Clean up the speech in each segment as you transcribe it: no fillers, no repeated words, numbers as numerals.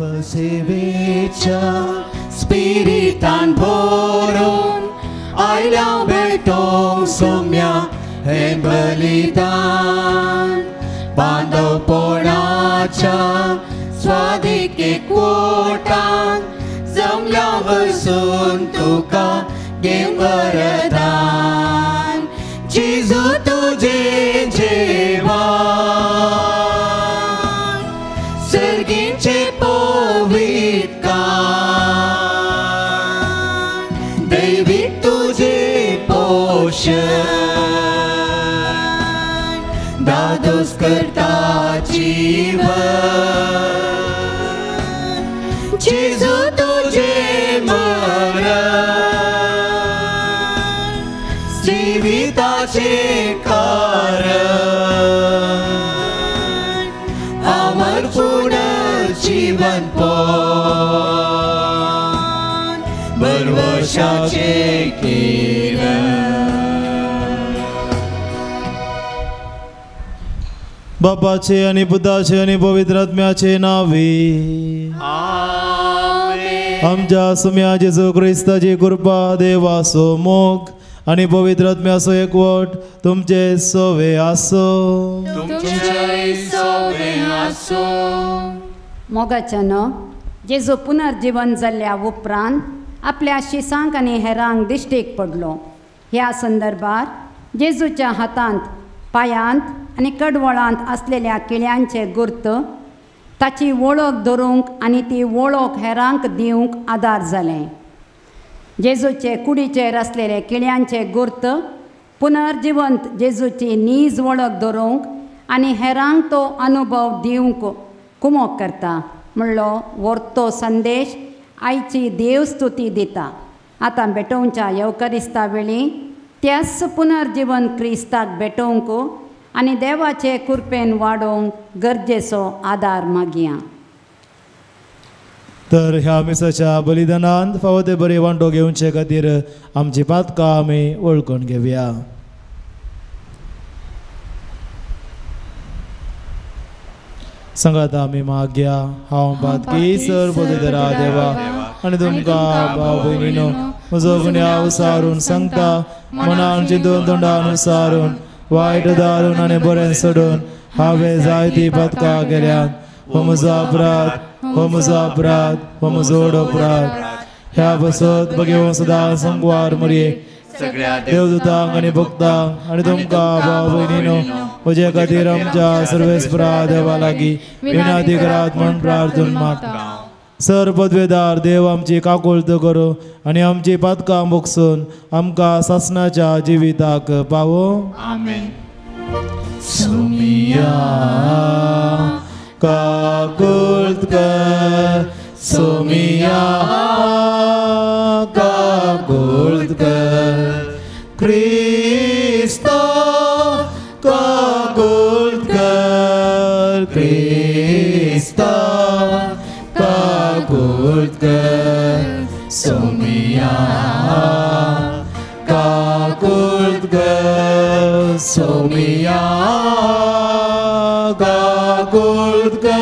लोकसेवेच्या स्पिरितान भरून आयल्या भेटोवंक सोम्या हें बलिदान बांदवपणाच्या स्वादीक एकवटान जमल्या वरसून तुका घेवं वरदान जेजू तुजें जेवण सर्गीचें पवित्रकान दैवीक तुजें पोशण दादोस करता जीवन जेजू तुजें मरण जिविताचें कारण अमर पुनर्जीवन पण भरवशाचें किरण. बापाचे आणि पुताचे आणि पवित्र आत्म्याचे नावे आमच्या सुम्या जेजू क्रिस्ताची कृपा देवाचो मोग आणि पवित्र आत्म्याचो एकवट तुमचे सोवे आसो. मोगाच्यान जेजू पुनर्जीवन जाल्ल्या उपरांत आपल्या शिसांक आनी हेरांक दिश्टीक पडलो. ह्या संदर्भार जेजूच्या हातांत पायांत आनी कडवळांत आसलेल्या किळ्यांचे गुर्त ताची वळख धरूंक आनी ती वळख हेरांक दिवंक आदार जालें. जेजूचे कुडीचेर आसलेले किळ्यांचे गुर्त पुनर्जिवंत जेजूची नीज वळख धरूंक आनी हेरांक तो अनुभव दिवंक कुमोक करता म्हणलो वर्तो संदेश आयची देवस्तुती दिता. आतां भेटोवच्या येवकरिस्ता वेळी त्याच पुनर्जिवन क्रिस्ताक भेटोवंक आनी देवाचे कृपेन वाडोवंक गरजेचो आदार मागया. तर ह्या मिसाच्या बलिदानांत फावो ते बरे वांटो घेवचे खातीर आमची पातकां आमी वळखून घेवया. सांगात आमी मागया. हांव पातकी सर पवित्रा देवा आनी तुमकां भाव भयणीनो म्हजो गुन्यांव सारून सांगता मनान चिंतून तोंडान सारून वायट दारून आनी बरें सोडून हांवें जायती पातकां केल्यात. हो म्हजो अपराध, हो म्हजो अपराध, हो म्हजो व्हड अपराध. ह्या बसत भगेवन सदां संगवार मरये देवदूतांक आनी भक्तांक आनी तुमकां भाव भयणीनो म्हजे खातीर आमच्या सर्वेस्परा देवा लागीं विनंती करात म्हूण प्रार्थना मागता. सर पदवेदार देव आमची काकुळट करूं आनी आमची पातकां भोगसून आमकां सासणाच्या जिविताक पावो. आमेन. सोमिया काकुळट कर, सोमिया काकुळट कर, क्रिस्ता काकुळट कर, क्रिस्ता काकुळट कर, सोमिया काकुळट कर, सोमिया काकुळट कर.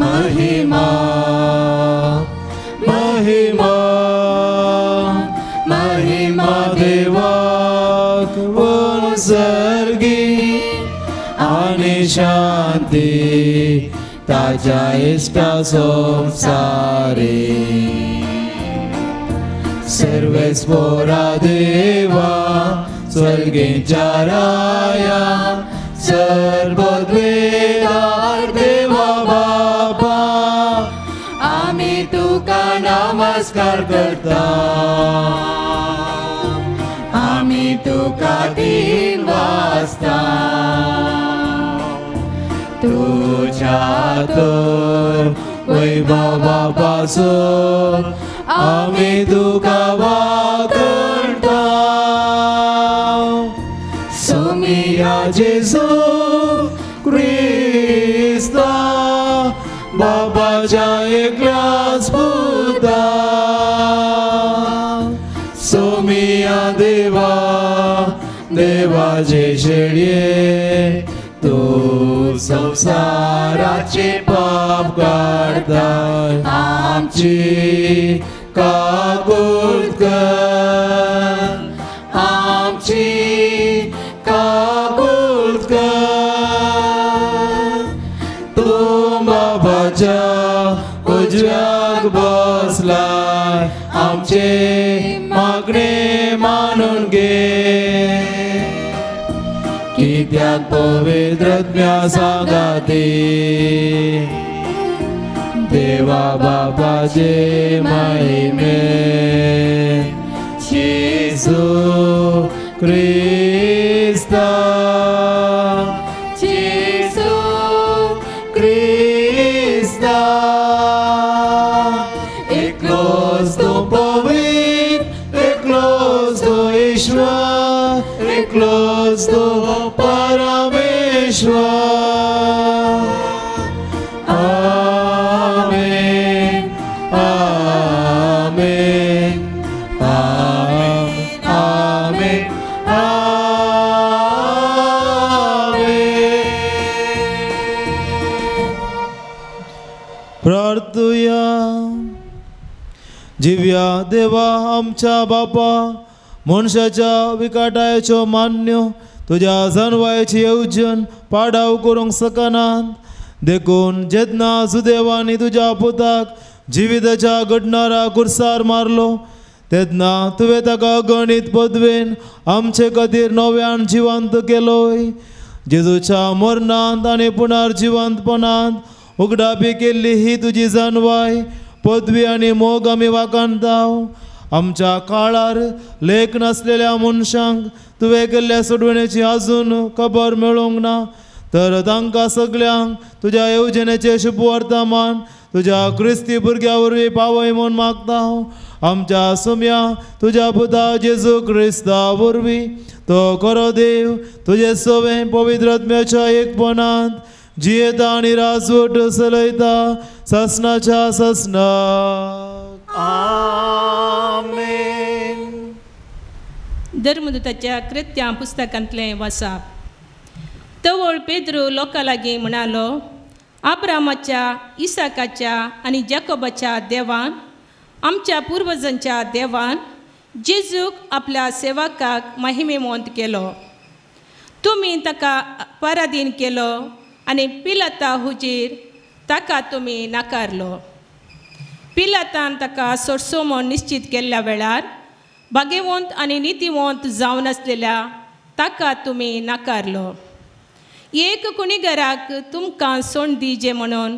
महिमा महिमा महिमा देवाक वरसर्गी आनी शांती ताज्या इश्टा संवसारी. सर्वेस्पोरा देवा स्वर्गीच्या राया सर्वद्वेदार देवा बापा आमी तुका नमस्कार करता, आमी तुका दिन वाजता. तुझ्या तर वैभवा पासून आमी तुका वाकणता. सोमिया जेजू क्रिस्ता बाबाच्या एकल्याच पुता. सोमिया देवा देवाचे शेळये तूं संवसाराचे पाप काडताय आमची काकूत कर आमची काकूत कर तूं बाबाच्या उजव्याक बसलाय आमचे मागणे मानून घे कित्याक पवित्र आत्म्या सांगाती देवा बापाचे महिमे जेजू क्रिस्ता जेजू क्रिस्ता एकलोच तूं पवित्र एकलोच तूं ईश्वर एकलोच तूं परमेश्वर. आमेन आमेन आमेन आमेन आमेन. प्रार्थुया. जिव्या देवा आमच्या बापा मनशाच्या विकाटायच्यो मान्य तुज्या जनवायची येवजण पाडाव करूंक शकनात देखून जेन्ना सुदेवानी तुज्या पुताक जिविताच्या घडणारा कुर्सार मारलो तेन्ना तुवें ताका गणीत पदवेन आमचे खातीर नव्यान जिवंत केलोय. जेजूच्या मरणांत आनी पुनर्जिवंतपणांत उगडापी केल्ली ही तुजी जानवाय पदवी आनी मोग आमी वाखाणताव. आमच्या काळार लेख नासलेल्या मनशांक तुवें केल्ल्या सोडवणेची आजून खबर मेळूंक ना तर तांकां सगल्यांक तुज्या येवजणेचें शुभवर्तमान तुज्या क्रिस्ती भुरग्या वरवीं पावय म्हूण मागता. आमच्या सुम्या तुज्या पुता जेजू क्रिस्ता वरवीं तो खरो देव तुजे सवें पवित्र आत्म्याच्या एकपणांत जियेता आनी राजवट चलयता सासनाच्या सासनाक. आमेन. धर्मदूताच्या कृत्यां पुस्तकांतलें वासाप. तवळ पेद्रू लोकां लागीं म्हणालो, आब्रामाच्या इसाकाच्या आनी जाकोबाच्या देवान आमच्या पुर्वजांच्या देवान जेजूक आपल्या सेवकाक महिमेवंत केलो. तुमी ताका पराधीन केलो आनी पिलाता हुजीर ताका तुमी नाकारलो. पिलातान ताका सोडसो म्हूण निश्चीत केल्ल्या वेळार भागेवंत आनी नितीवंत जावन आसलेल्या ताका तुमी नाकारलो. एक कुणीगराक तुमकां सोंड दिजे म्हणून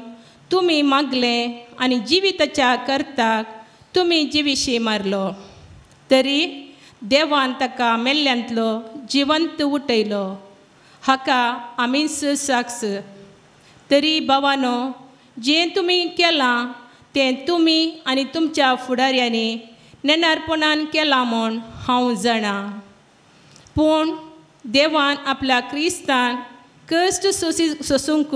तुमी मागलें आनी जिविताच्या करताक तुमी जिविशी मारलो. तरी देवान ताका मेल्ल्यांतलो जिवंत उठयलो, हाका आमीच साक्ष. तरी भावानो, जें तुमी केलां तें तुमी आनी तुमच्या फुडाऱ्यांनी नेणारपणान केलां म्हूण हांव जाणा. पूण देवान आपल्या क्रिस्तान कश्ट सोसूंक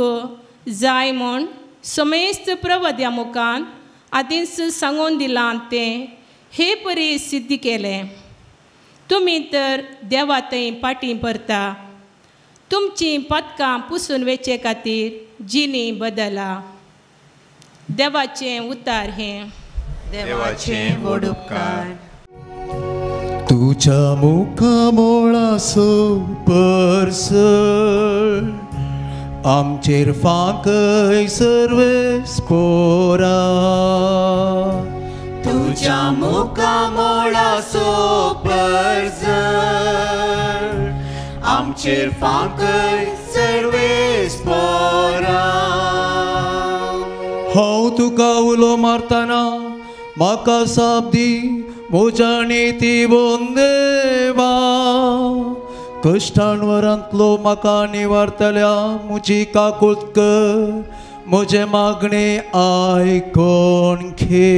जाय म्हूण समेस्त प्रवद्या मुखान आदींच सांगून दिलां तें हे परी सिद्ध केलें. तुमी तर देवा थंय फाटीं परता, तुमचीं पदकां पुसून वेचे खातीर जिणी बदला. देवाचें उतार हें. देवाचें व्हड उपकार. तुज्या मुखामळाचो परसळ आमचेर फांकय सर्वेस पोरा. तुज्या मुखामळाचो परसळ आमचेर फांकय सर्वेस पोरा. हांव तुका उलो मारतना म्हाका साप दी म्हज्या निती देवा. कश्टांवरांतलो म्हाका निवारतल्या म्हजी काकूत कर, म्हजें मागणें आयकोन घे.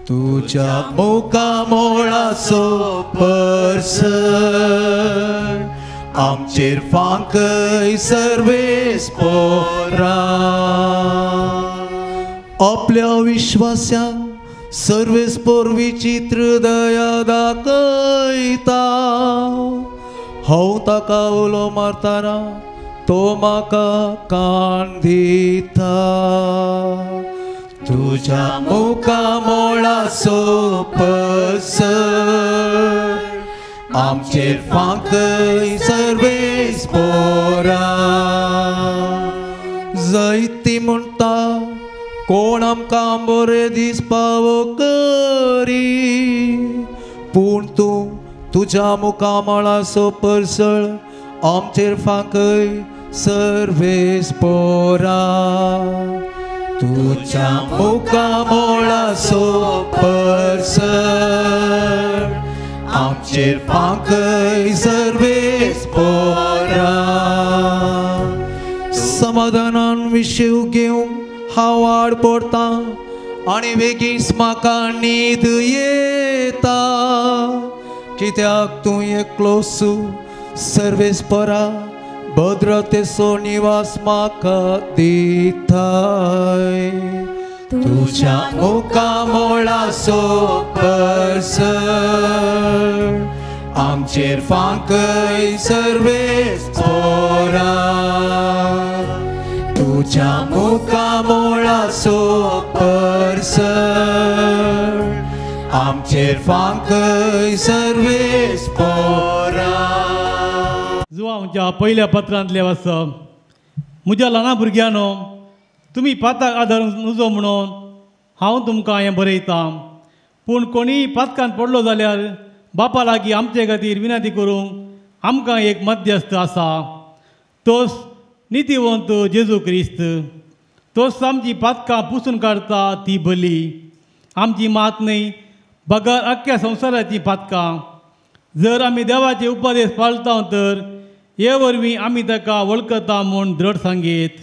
तुज्या मुखामळाचो परसळ आमचेर फांकय सर्वेस पोरा. आपल्या विश्वास्यांक सर्वेस्पोर विचित्र दया दाखयता. हांव ताका उलो मारतना तो म्हाका कान दिता. तुज्या मुखामळाचो पसर आमचेर फांकय सर्वेस्पोरा. जायती म्हणटा कोण आमकां बरें दिसपावो करी, पूण तूं तुज्या मुखामळाचो परसळ आमचेर फांकय सर्वेस्पोरा. तुज्या मुखामळाचो परसळ आमचेर फांकय सर्वेस्पोरा. समाधानान विशीव घेवंक हांव आड पडटा आनी बेगीन म्हाका न्हीद येता. कित्याक तूं एकलो सू सर्वेस्पोरा भद्रतेचो निवास म्हाका दिताय. तुज्या मुखामळाचो परसळ आमचेर फांकय सर्वेस्पोरा. तुज्या मुखामळाचो परसळ आमचेर फांकय सर्वेस्पोरा. जुवांच्या पयल्या पत्रांतलें वाचप. म्हज्या ल्हाना भुरग्यांनो, तुमी पाताक आदारून नुजो म्हणून हांव तुमकां हें बरयतां. पूण कोणीय पातकान पडलो जाल्यार बापा लागीं आमचे खातीर विनंती करूंक आमकां एक मध्यस्थ आसा, तोच नितीवंत जेजू क्रिस्त. तोच आमची पातकां पुसून काडटा ती बली, आमची मात न्हय बगर अख्ख्या संवसाराची पातकां. जर आमी देवाचे उपदेश पाळटा तर हे वरवीं आमी ताका वळखता म्हूण दृढ सांगीत.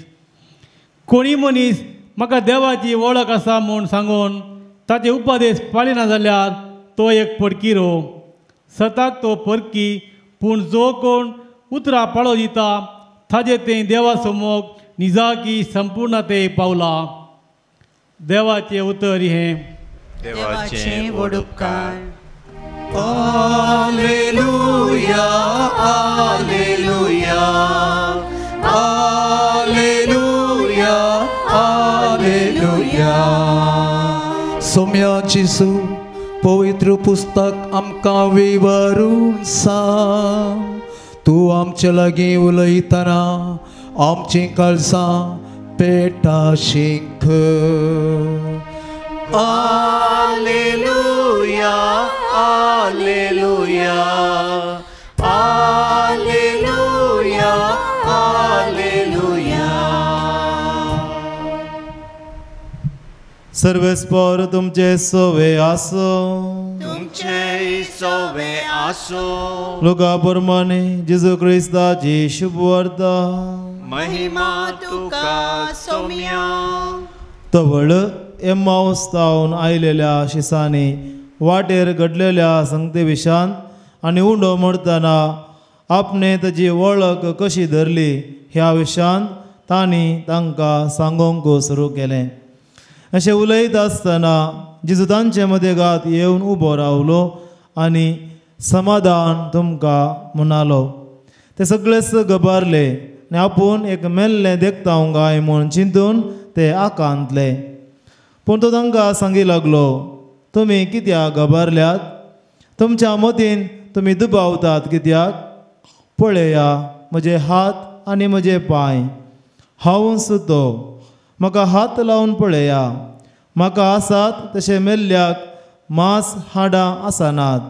कोणी मनीस म्हाका देवाची वळख आसा म्हूण सांगून ताचे उपदेश पाळिना जाल्यार तो एक परकिरो, सताक तो परकी. पूण जो कोण उतरां पाळो दिता ताजें तें देवा समोर निजाकी संपूर्णते पावला. देवाचें उतर हें. देवाचें व्हड उपकार. Alleluia, alleluia, alleluia, alleluia. Saumya जेजू पवित्र पुस्तक आमकां विवरून सांग. तूं आमचे लागीं उलयतना आमचीं काळजां पेटा शिंक. Alleluia, alleluia, alleluia, alleluia. सर्वेस्पोर तुमचे सोवे आसो. तुमचे सोवे आसो. लुका प्रमाणे जेजू क्रिस्ताची शुभवार्ता. महिमा तुका सोम्या. तवळ एम्माउस तावन आयलेल्या शिसांनी वाटेर घडलेल्या संगते विशांत आनी उंडो मोडतना आपणे ताजी वळख कशी धरली ह्या विशांत तांणी तांकां सांगोंक सुरू केलें. अशें उलयत आसतना जेजू तांचे मदेगात येवन उबो रावलो आनी समाधान तुमकां म्हणालो. ते सगळेच गबारले आनी आपूण एक मेल्लें देखता काय म्हूण चिंतून ते आकांतले. पूण तो तांकां सांगी लागलो, तुमी कित्याक गबारल्यात? तुमच्या मतीन तुमी दुबावतात कित्याक? पळया म्हजे हात आनी म्हजे पांय, हांवूच तो. म्हाका हात लावन पळया, म्हाका आसात तशें मेल्ल्याक मांस हाडां आसनात.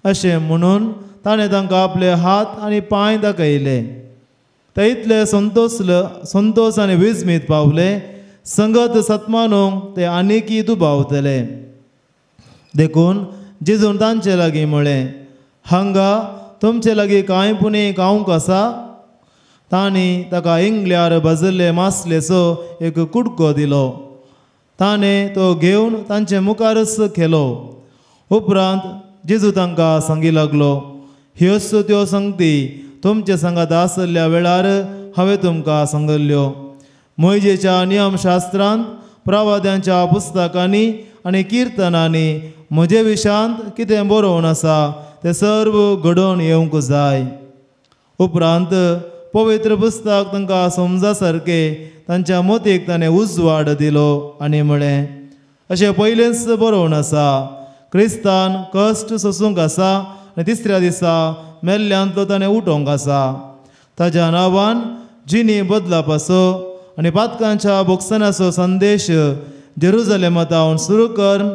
अशें म्हणून ताणें तांकां आपले हात आनी पांय दाखयले. ते इतले संतोष आनी विस्मीत पावले, संगत सतमानूंक ते आनीकी दुबावतले. देखून जेजून तांचे लागीं म्हळें, हांगा तुमचे लागीं कांय पुणी खावंक आसा? तांणी ताका इंगल्यार भाजिल्ले मासलेचो एक कुडको दिलो. ताणें तो घेवन तांचे मुखारच केलो. उपरांत जेजू तांकां सांगी लागलो, ह्योच त्यो संगती तुमचे सांगात आसल्या वेळार हांवें तुमकां सांगिल्ल्यो. मोयजेच्या नियमशास्त्रांत, प्रवाद्यांच्या पुस्तकांनी आनी किर्तनांनी म्हजे विशांत कितें बरोवन आसा तें सर्व घडोवन येवंक जाय. उपरांत पवित्र पुस्तक तांकां समजा सारकें तांच्या मतीक ताणें उजवाड दिलो आनी म्हळें, अशें पयलेंच बरोवन आसा, क्रिस्तान कश्ट सोसूंक आसा आनी तिसऱ्या दिसा मेल्ल्यांतलो ताणें उठोवंक आसा. ताज्या नांवान जिणी बदलापाचो आनी पातकांच्या भोगसणाचो संदेश जेरुजलेमांत सुरू करून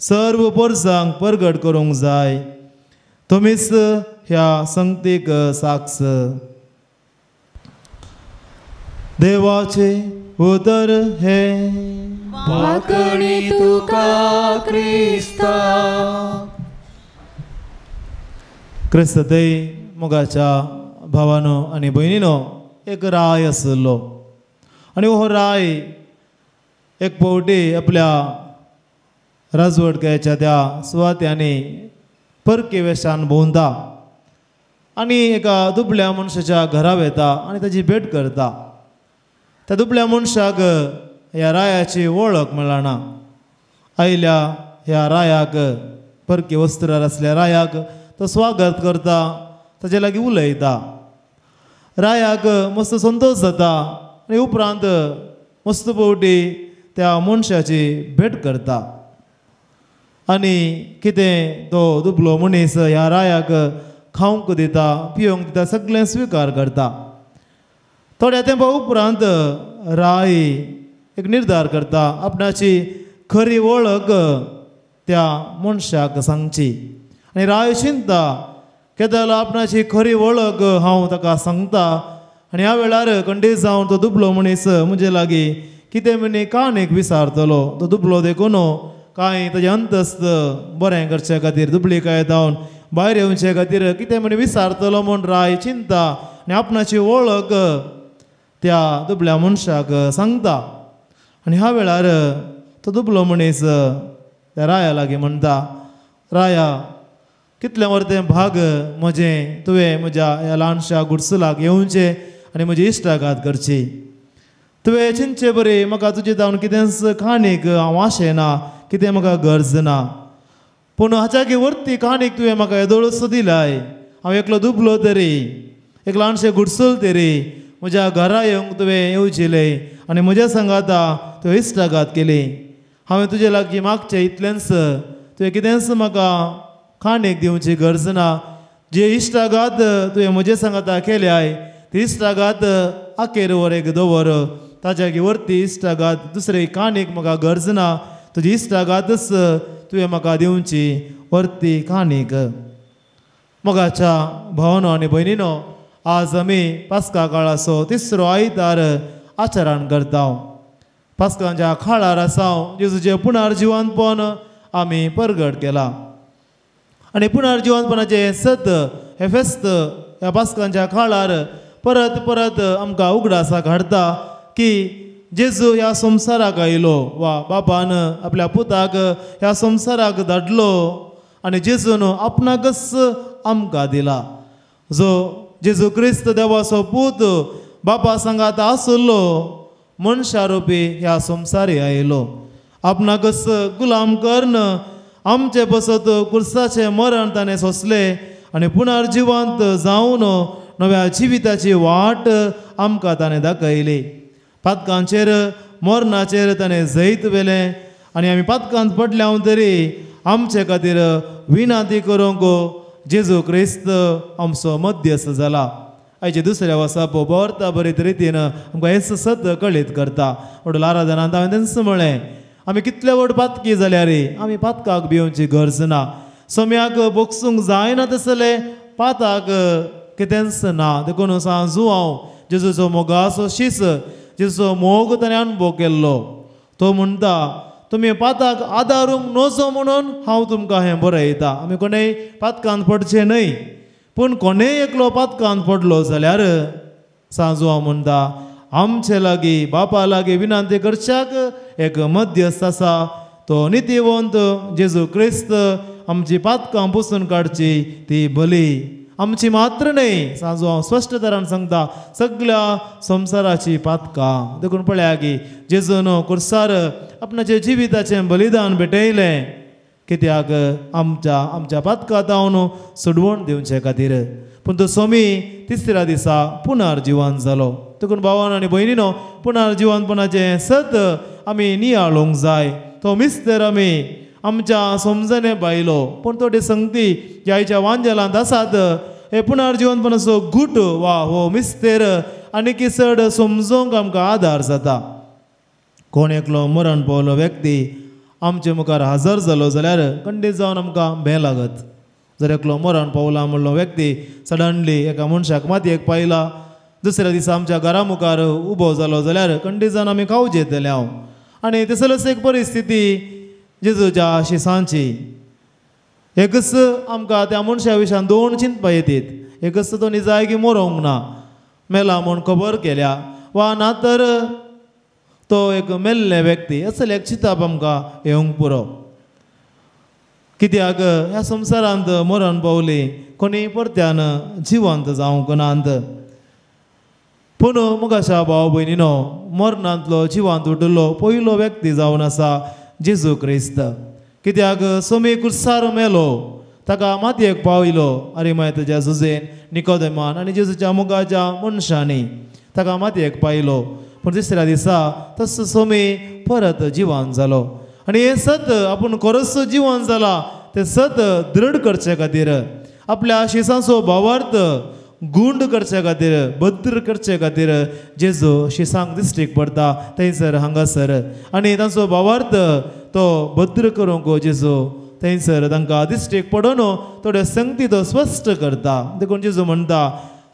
सर्व पोरसांक परगट करूंक जाय. तुमीच ह्या संगतीक साक्ष. देवाचे उतर हे वाकणी तुका क्रिस्ता. क्रिस्तय मोगाच्या भावानो आनी भयणीनो, एक राय आसलो आनी हो राय एक फावटी आपल्या राजवटकायच्या त्या सुवात्यांनी परकी वेशान भोंवता आनी एका दुबल्या मनशाच्या घरा वता आनी ताची भेट करता. त्या दुबल्या मनशाक ह्या रायाची वळख मेळना. आयल्या ह्या रायाक, परकी वस्त्रार आसल्या रायाक तो स्वागत करता, ताजे लागीं उलयता. रायाक मस्त संतोश जाता आनी उपरांत मस्त फावटी त्या मनशाची भेट करता आनी कितें तो दुबलो मनीस ह्या रायाक खावंक दिता, पिवंक दिता, सगळें स्विकार करता. थोड्या तेंपा उपरांत राय एक निर्धार करता आपणाची खरी वळख त्या मनशाक सांगची. आनी राय चिंता केदल आपणाची खरी वळख हांव ताका सांगता आनी ह्या वेळार कंडीत जावन तो दुबलो मनीस म्हजे लागीं कितें म्हणी काणीक विसारतलो. तो दुबलो देखून कांय ताजें अंतस्त बरें करचे खातीर, दुबली काय जावन भायर येवचे खातीर कितें म्हणी विसारतलो म्हूण राय चिंता आनी आपणाची वळख त्या दुबल्या मनशाक सांगता. आनी ह्या वेळार तो दुबलो मनीस त्या राया लागीं म्हणटा, राया कितलें वरतें भाग म्हजें तुवें म्हज्या ह्या ल्हानशा गुडसुलाक येवचें आनी म्हजी इश्टागात करची. तुवें चिंतचे बरी म्हाका तुजे जावन कितेंच काणीक हांव आशेना, कितें म्हाका गरज ना, पूण हाच्या वरती काणीक तुवें म्हाका येदोळूच दिलाय. हांव एकलो दुबलो तरी, एक ल्हानशें गुडसूल तरी म्हज्या घरा येवंक तुवें येवचेलें आनी म्हज्या सांगाता तुवें इश्टागात केली. हांवें तुजे लागीं मागचें इतलेंच, तुवें कितेंच म्हाका काणीक दिवची गरज ना. जे इश्टागात तुवें म्हजे सांगाता केल्याय ती इश्टागात आखेर वर एक दवर, ताज्या वरती इश्टागात दुसरे काणीक म्हाका गरज ना. तुजी इश्टागातच तुवें म्हाका दिवची वरती काणीक. मोगाच्या भावनो आनी भयणीनो, आज आमी पास्का काळाचो तिसरो आयतार आचरण करता. पास्कांच्या काळार आसा जेजूचें पुनर्जिवनपण आमी परगट केला आनी पुनर्जिवनपणाचें सत हें फेस्त ह्या पास्कांच्या काळार परत परत आमकां उगडासाक हाडटा की जेजू ह्या संवसाराक आयलो वा बापान आपल्या पुताक ह्या संवसाराक धाडलो आनी जेजून आपणाकच आमकां दिला. जो जेजू क्रिस्त देवाचो पूत बापा सांगात आसलो मनशारोपी ह्या संवसारी आयलो, आपणाकच गुलाम करून आमचे पसत कुर्साचें मरण ताणें सोंसलें आनी पुनर्जिवंत जावन नव्या जिविताची वाट आमकां ताणें दाखयली. पातकांचेर मरणाचेर ताणें जैत व्हेलें आनी आमी पातकांत पडल्या तरी आमचे खातीर विनंती करूंक जेजू क्रिस्त आमचो मध्यस्थ जाला. आयचे दुसऱ्या वर्सा बरता बरे रितीन आमकां हें सत कळीत करता. व्हडलो आराधनांत हांवें तेंच म्हळें, आमी कितले व्हड पातकी जाल्यार आमी पातकाक भिवची गरज ना. सम्याक बोगसूंक जायना तसलें पाताक कितेंच ना. देखून सांजू हांव जेजूचो मोगाचो शीस, जेजूचो मोग ताणें अणभव केल्लो. तो म्हणटा तुमी पाताक आदारूंक नजो म्हणून हांव तुमकां हें बरयता. आमी कोणेय पातकांत पडचें न्हय, पूण कोणेय एकलो पातकांत पडलो जाल्यार सांजू हांव म्हणटा आमचे लागीं बापा लागीं विनंती करच्याक एक मध्यस्थ आसा, तो नितीवंत जेजू क्रिस्त आमची पातकां पुसून काडची ती बली आमची मात्र न्हय. सांजू हांव स्पश्ट तरान सांगता सगळ्या संवसाराची पातकां. देखून पळया की जेजून कुर्सार आपणाचें जिविताचें बलिदान भेटयलें कित्याक आमच्या आमच्या पातकां जावन सोडवण दिवचे खातीर. पूण तो सोमी तिसऱ्या दिसा पुनर्जिवन जालो. देखून भावान आनी भयणीनो पुनर्जिवनपणाचें सत आमी नियाळूंक जाय. तो मिस्तर आमी आमच्या समजणे बायलो पूण थोडे संगती जे आयच्या वांजेलांत आसात हे पुनर्जिवनपणाचो गूट वा हो मिस्तेर आनीक चड समजूंक आमकां आदार जाता. कोण एकलो मरण पावलो व्यक्ती आमचे मुखार हजर जालो जाल्यार खंडीत जावन आमकां भें लागत. जर एकलो मरण पावला म्हणलो व्यक्ती सडनली एका मनशाक मातयेक पायला दुसऱ्या दिसा आमच्या घरा मुखार उबो जालो जाल्यार खंडीत जावन आमी खावचे येतले हांव. आनी तसलोच एक परिस्थिती जेजूच्या शिसांची. एकच आमकां त्या मनशा विशयान दोन चिंतपा येतात. एकच तो निजायकी मरोंक ना मेला म्हूण खबर केल्या वा ना तर तो एक मेल्ले व्यक्ती असले एक चिंतप आमकां येवंक पुरो. कित्याक ह्या संवसारांत मरण पावली कोणी परत्यान जिवंत जावंक नात. पूण मुगाशा भाव भयणीनो मरणांतलो जिवंत उठलो पयलो व्यक्ती जावन आसा जेजू क्रिस्त. कित्याक सोमी कुर्सार मेलो ताका मातयेक पावयलो आरिमायताच्या जुजेन निकोदेमान आनी जेजूच्या मुगाच्या मनशांनी ताका मातयेक पायलो. पूण तिसऱ्या दिसा तसो सोमी परत जिवन जालो. आनी हें सत आपूण खरोच जिवन जाला तें सत दृढ करचे खातीर आपल्या शिसांचो भावार्थ गुंड करचे खातीर भद्र करचे खातीर जेजू शिसांक दिश्टीक पडटा थंयसर हांगासर आनी तांचो भावार्थ तो भद्र करूंक जेजू थंयसर तांकां दिश्टीक पडून थोड्यो संगती तो स्पश्ट करता. देखून जेजू म्हणटा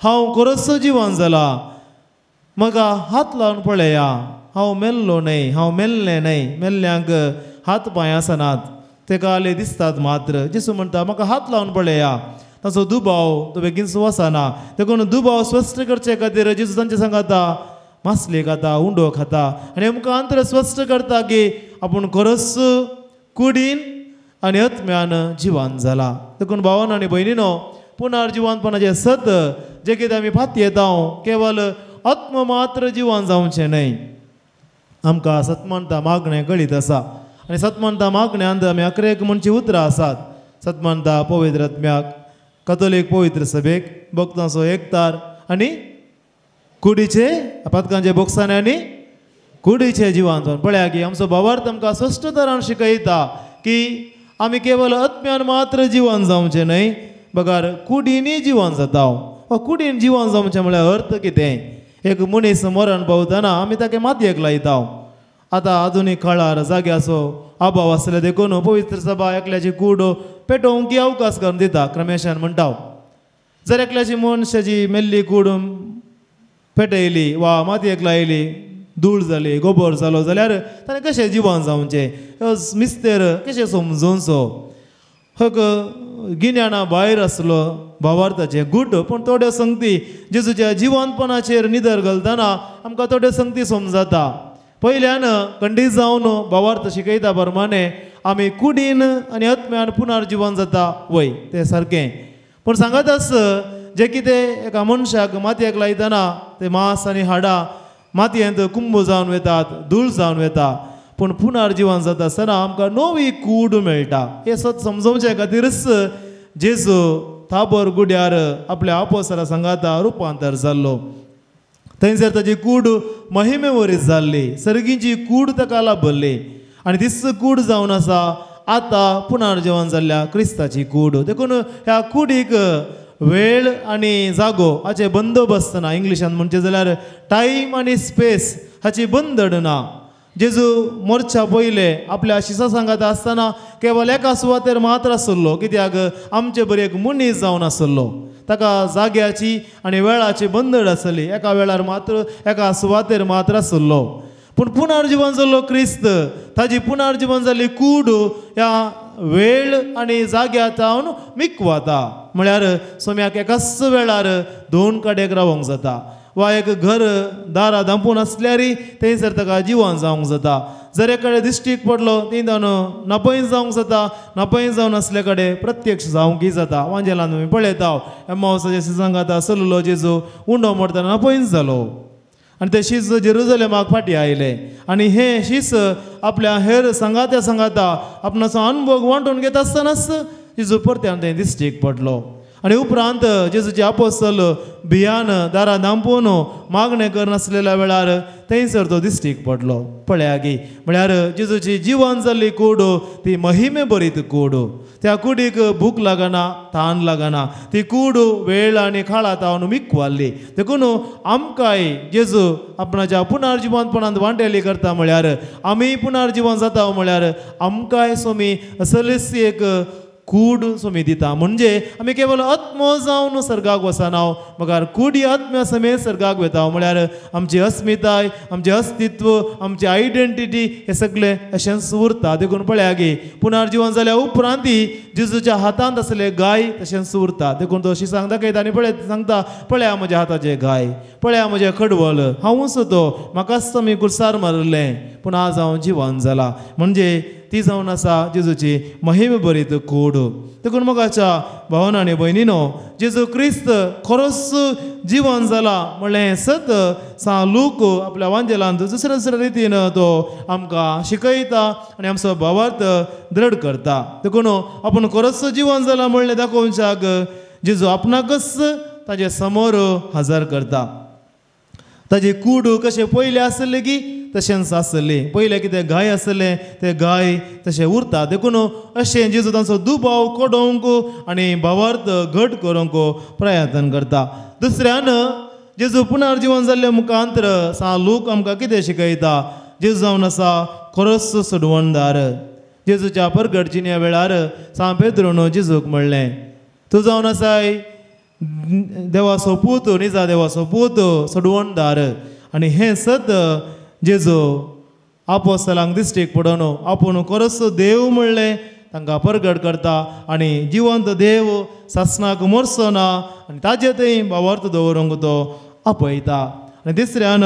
हांव खरोच जिवन जाला म्हाका हात लावन पळया हांव मेल्लो न्हय हांव मेल्लें न्हय. मेल्ल्यांक हात पांय आसनात तेका आले दिसतात मात्र. जेजू म्हणटा म्हाका हात लावन पळया. ताचो दुबाव तो बेगीन वचना. देखून दुबाव स्पश्ट करचे खातीर जेजू तांचे सांगता मासली खाता उंडो खाता आनी आमकां अंतर स्पश्ट करता की आपूण खरोच कुडीन आनी आत्म्यान जिवन जाला. देखून भावान आनी भयणीनो पुनर्जिवनपणाचें सत जें कितें आमी फातयेता केवल आत्म मात्र जिवन जावचें न्हय. आमकां सतमानता मागणें कळीत आसा आनी सतमानता मागण्यांत आमी अकरेक म्हणची उतरां आसात. सतमानता पवित्र आत्म्याक कथोलीक पवित्र सभेक भक्तांचो एकतार आनी कुडीचे पातकांचे बोक्साने आनी कुडीचे जिवांतून. पळया की आमचो भावार्थ आमकां स्पश्ट तरान शिकयता की आमी केवल आत्म्यान मात्र जिवन जावचें न्हय बगर कुडीनी जिवन जाता. वा कुडीन जिवन जावचें म्हळ्यार अर्थ कितें? एक मनीस मरण पावतना आमी ताका मातयेक लायता. आतां आधुनीक काळार जाग्याचो अभाव आसले देखून पवित्र सभा एकल्याची कूड पेटोवंक अवकाश करून दिता. क्रमेशान म्हणटा जर एकल्याची मनशाची मेल्ली कूड पेटयली वा मातयेक लायली धूळ जाली गोबर जालो जाल्यार ताणें कशें जिवन जावचें मिस्तेर कशें समजूनचो हक गिन्याना भायर आसलो भावार्थाचें गूट. पूण थोड्यो संगती जेजूच्या जिवनपणाचेर निदर घालतना आमकां थोड्यो संगती समजता. पयल्यान खंडीत जावन भावार्थ शिकयता प्रमाणे आमी कुडीन आनी आत्म्यान पुनर्जिवन जाता वय तें सारकें. पूण सांगत आस जें कितें एका मनशाक मातयेक लायतना ते मांस आनी हाडां मातयेंत कुंभ जावन वतात धूळ जावन वता. पूण पुनर्जिवन जाता आसतना आमकां नवी कूड मेळटा. हें सत समजोवचे खातीरच जेजू थाबर गुड्यार आपल्या आपोसरा सांगाता रुपांतर जाल्लो. थंयसर ताजी कूड महिमे वरी जाल्ली सर्गींची कूड ताका लाभल्ली आनी तीच कूड जावन आसा आतां पुनर्जिवन जाल्ल्या क्रिस्ताची कूड. देखून ह्या कुडीक वेळ आनी जागो हाचे बंदोबस्त ना. इंग्लिशान म्हणचें जाल्यार टायम आनी स्पेस हाची बंदड ना. जेजू मोर्चा पयले आपल्या शिसा सांगाता आसतना केवल एका सुवातेर मात्र आसलो कित्याक आमचे बरी एक मनीस जावन आसलो. ताका जाग्याची आनी वेळाची बंदड आसली. एका वेळार मात्र एका सुवातेर मात्र आसलो. पूण पुनर्जिवन जाल्लो क्रिस्त ताजी पुनर्जिवन जाल्ली कूड ह्या वेळ आनी जाग्या जावन मिकवाता. म्हळ्यार सोम्याक एकाच वेळार दोन कडेक रावंक जाता वा एक घर दारां धांपून आसल्यारय थंयसर ताका जिवन जावंक जाता. जर एक कडेन दिश्टीक पडलो थंय जावन नपय जावंक जाता. नपय जावन आसले कडेन प्रत्यक्ष जावंकय जाता. वांजेलान आमी पळयता एमावसाच्या सिजांक आतां सलुलो जेजू उंडो मोडतना नपयच जालो. आनी ते शीस जेरुजलेमाक फाटीं आयले आनी हे शीस आपल्या हेर सांगात्या सांगाता आपणाचो अनुभव वांटून घेता आसतनाच जेजू परत्यान थंय दिश्टीक पडलो. आनी उपरांत जेजूचे आपोस्तल भियान दारां धांपून मागणें करनासलेल्या वेळार थंयसर तो दिश्टीक पडलो. पळया गी म्हळ्यार जेजूची जिवन जाल्ली कूड ती महिमे भरीत कूड. त्या कुडीक भूक लागना, तान लागना, ती कूड वेळ आनी काळा तावन मिकवाल्ली. देखून आमकांय जेजू आपणाच्या पुनर्जिवनपणांत वांटेली करता म्हळ्यार आमी पुनर्जिवन जाता म्हळ्यार आमकांय स्वामी असलीच एक कूड स्वामी दिता. म्हणजे आमी केवल आत्मो जावन सर्गाक वचना मगर कुडी आत्म्या समेत सर्गाक वता. म्हळ्यार आमची अस्मिताय, आमचें अस्तित्व, आमची आयडेंटिटी हे सगळें अशेंच उरता. देखून पळया गी पुनर्जिवन जाल्या उपरांती जेजूच्या हातांत आसले गाय तशेंच उरता. देखून तो अशी सांगता दाखयता आनी पळय सांगता, पळया म्हज्या हाताचे गाय, पळया म्हजें खडवल, हांवूच तो, म्हाकाच तुमी कुर्सार मारलें पूण आज हांव जिवन जाला. म्हणजे ती जावन आसा जेजूची महिम भरीत कूड. देखून मोगाच्या भावना आनी भयणीनो, जेजू क्रिस्त खरोच जिवन जाला म्हणलें सत सां लूक आपल्या वांजेलांत दुसऱ्या दुसऱ्या रितीन तो आमकां शिकयता आनी आमचो भावार्थ दृढ करता. देखून आपूण खरोच जिवन जाला म्हणलें दाखोवच्याक जेजू आपणाकच ताजे समोर हजर करता. ताजी कूड कशें पयलें आसलें की तशेंच आसलें, पयलें कितें गाय आसलें ते गाय तशें उरता. देखून अशें जेजू तांचो दुबाव कोडोवंक आनी भावार्थ घट करूंक प्रयत्न करता. दुसऱ्यान जेजू पुनर्जिवन जाल्ले मुखांतर सां लूक आमकां कितें शिकयता, जेजू जावन आसा खरोच सोडवणदार. जेजूच्या परगट जिण्या वेळार सां पेद्रून जेजूक म्हणलें, तूं जावन आसाय देवाचो पूत, निजा देवाचो पूत, सोडवणदार. आनी हें सत जेजू आपोस्तलांक दिश्टीक पडोवन आपूण खरोच देव म्हणलें तांकां परगट करता आनी जिवंत देव सासणाक मरचो ना आनी ताजे थंय भावार्थ दवरूंक तो आपयता. आनी तिसऱ्यान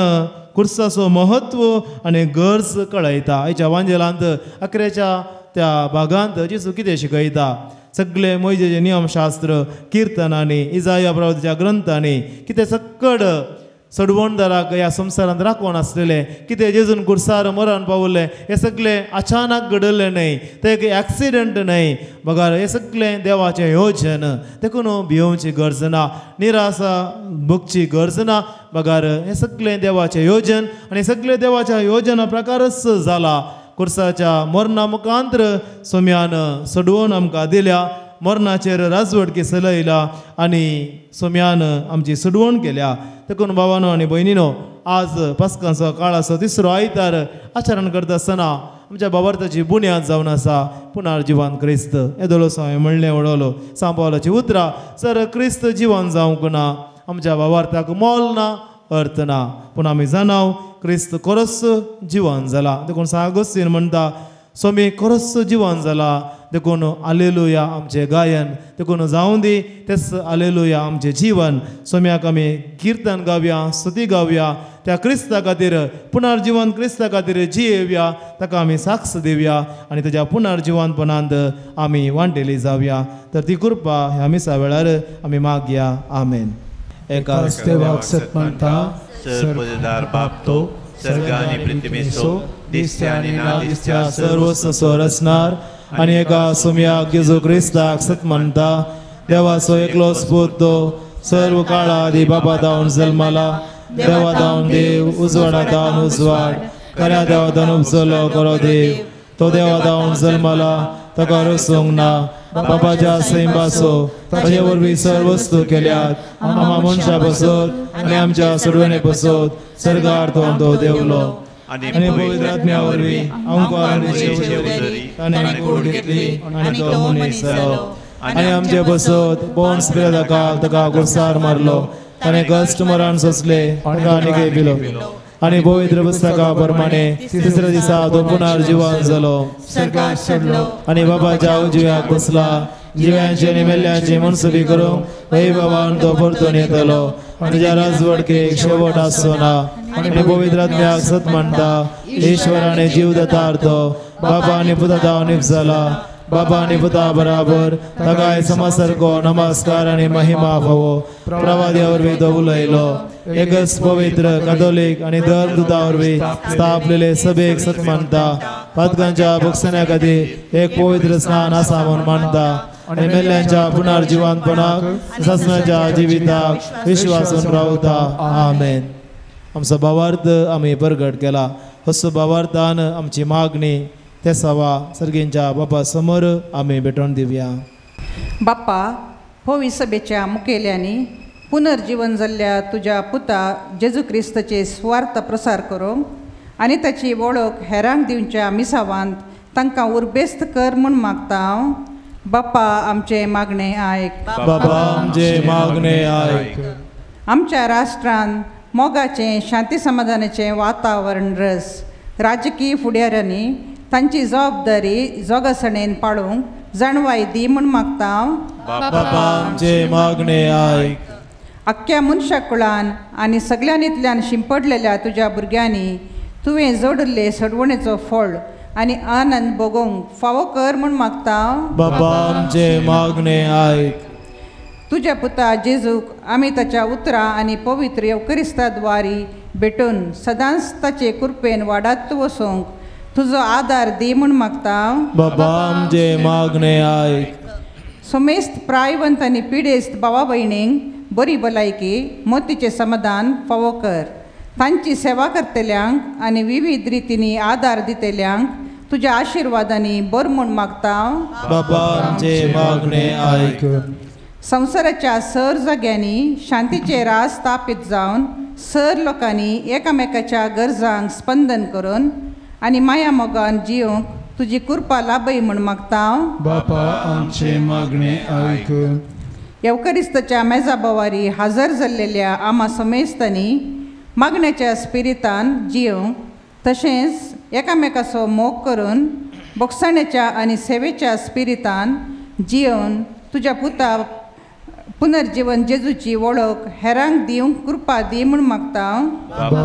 कुर्साचो महत्व आनी गरज कळयता. आयच्या वांजेलांत अकरेच्या त्या भागांत जेजू कितें शिकयता, सगळे मोयजेचे नियमशास्त्र, किर्तनांनी, इजाया प्रवादाच्या ग्रंथांनी कितें सक्कड सोडवणदाराक ह्या संवसारांत राखून आसलेलें, कितें जेजून कुर्सार मरण पावलें हें सगळें अचानक घडलें न्हय, तें एक एक्सिडंट न्हय, बगर हें सगळें देवाचें योजन. देखून भियोवची गरज ना, निराशा भोगची गरज ना, बगर हें सगळें देवाचें योजन आनी सगळें देवाच्या योजना प्रकारच जाला. कुर्साच्या मरणा मुखांतर सोम्यान सोडवून आमकां दिल्या, मरणाचेर राजवटकी चलयला आनी सोम्यान आमची सोडवण केल्या. देखून भावानो आनी भयणीनो, आज पास्कांचो काळाचो तिसरो आयतार आचरण करता आसतना आमच्या भावार्थाची बुन्याद जावन आसा पुनर्जिवन क्रिस्त. येदोळो हांवें म्हणलें उडवलो सां पावलाची उतरां, सर क्रिस्त जिवन जावंक ना आमच्या भावार्थाक मोल ना, अर्थ ना, पूण आमी जाणाव क्रिस्त खरोच जिवन जाला. देखून सां आगोस्तीन म्हणटा, स्वामी खरोच जिवन जाला, देखून आलेलुया आमचें गायन, देखून जावं दी तेच आलेलुया आमचें जीवन. स्वाम्याक आमी किर्तन गावया, स्तुती गावया, त्या क्रिस्ता खातीर पुनर्जिवन क्रिस्ता खातीर जियेवया, ताका आमी साक्ष दिवया आनी ताच्या पुनर्जिवनपणांत आमी वांटेली जावया. तर ती कृपा ह्या मिसा वेळार आमी मागया. आमेन. एकाच देवाक सत मानता, सर्वदार बाप तो सर्ग आनी पृथ्वीचो दिसत्या आनी ना दिसत्या सर्व संवसार आनी एका सोम्याक जेजू क्रिस्ताक सत मानता, देवाचो एकलोच पूत तो सर्व काळा आदी बापा धावन जल्माला, देवा धावन देव, उजवाडा धावन उजवाड, खऱ्या देवा धावन उपजलो खरो देव, तो देवा धावन जल्माला, ताका रसूंक ना, बापाच्या सैंबाचो ताजे वरवीं सर्व वस्तू केल्यात, आमा मनशा पसत आनी आमच्या सोडवणे पसत सर्गार तो देवलो आनी पवित्र आत्म्या वरवीं आमकां ताणें कूड घेतली आनी तो मनीस जालो आनी आमचे पसत बोन्स पिलाताक ताका कुर्सार मारलो, ताणें कश्ट मरण सोंसले, ताका आनी पिलो आनी पवित्र पुस्तका प्रमाणे तिसऱ्या दिसा तो पुनर्जिवन जालो आनी बाबाच्या उजव्याक बसला, जिव्यांचे आनी मेल्ल्यांची मनसुबी करूंक हय बाबान तो परतून येतलो आनी ताच्या राजवटकेक शेवट आसचो ना. आनी पवित्र आत्म्याक सत मानता, ईश्वराने जीव दतार्थ बाबा आनी पुता धांवन जाला, बाबा आनी पुता बराबर ताकाय समसारको नमस्कार आनी महिमा फावो. प्रवाद्या वरवीं तो उलयलो. एकच पवित्र कॅथोलीक आनी धर्मदूता वरवीं स्थापलेले सभेक सत मानता. पातकांच्या भोगसण्या खातीर एक पवित्र स्नान आसा म्हूण मानता आनी मेल्ल्यांच्या पुनर्जिवंतपणाक सासणाच्या जिविताक विश्वासून रावता. आमेन. आमचो भावार्थ आमी परगट केला. असो भावार्थान आमची मागणी ते सवा सर्गींच्या बापा समोर आमी भेटोवन दिवया. बाप्पा, होवी सभेच्या मुखेल्यांनी पुनर्जीवन जाल्ल्या तुज्या पुता जेजू क्रिस्ताचे सुवार्थ प्रसार करूंक आनी ताची वळख हेरांक दिवच्या मिसावांत तांकां उर्बेस्त कर म्हूण मागता हांव. बाप्पा आमचें मागणें आयक. बाबा आमचें मागणें आयक. आमच्या राष्ट्रान मोगाचें शांती समाधानाचें वातावरण रस. राजकीय फुडाऱ्यांनी तांची जबाबदारी जोगासणेन पाळूंक जाणवाय दी म्हूण मागता हांव. बाबा आमचें मागणें आयक. आख्ख्या मनशा कुळान आनी सगळ्यांनीतल्यान शिंपडलेल्या तुज्या भुरग्यांनी तुवें जोडिल्ले सडवणेचो फळ आनी आनंद भोगोवंक फावो कर म्हूण मागता हांव. बाबा आमचें मागणें आयक. तुज्या पुता जेजूक आमी ताच्या उतरां आनी पवित्र येवकरिस्ता द्वारी भेटून सदांच ताचे कृपेन वाडात वचूंक तुजो आदार दी म्हूण मागता हांव. बाबा आमचें मागणें आयक. समेस्त प्रायवंत आनी पिडेस्त भावा भयणींक बरी भलायकी मोतीचें समाधान फावो कर. तांची सेवा करतल्यांक आनी विविध रितींनी आदार दितल्यांक तुज्या आशिर्वादांनी बर म्हूण मागता हांव. बाबा आमचें मागणें आयक. संवसाराच्या सर जाग्यांनी शांतीचे राज स्थापीत जावन सर लोकांनी एकामेकाच्या गरजांक स्पंदन करून आनी माया मोगान जिवंक तुजी कृपा लाभय म्हूण मागता हांव. बापा आमचें मागणें आयक. येवकरिस्ताच्या मेजा बोवारी हजर जाल्लेल्या आमा समेस्तांनी मागण्याच्या स्पिरितान जिवंक तशेंच एकामेकाचो मोग करून बोगसाण्याच्या आनी सेवेच्या स्पिरितान जिवन तुज्या पुता पुनर्जीवन जेजूची वळख हेरांक दिवंक कृपा दी म्हूण मागता हांव.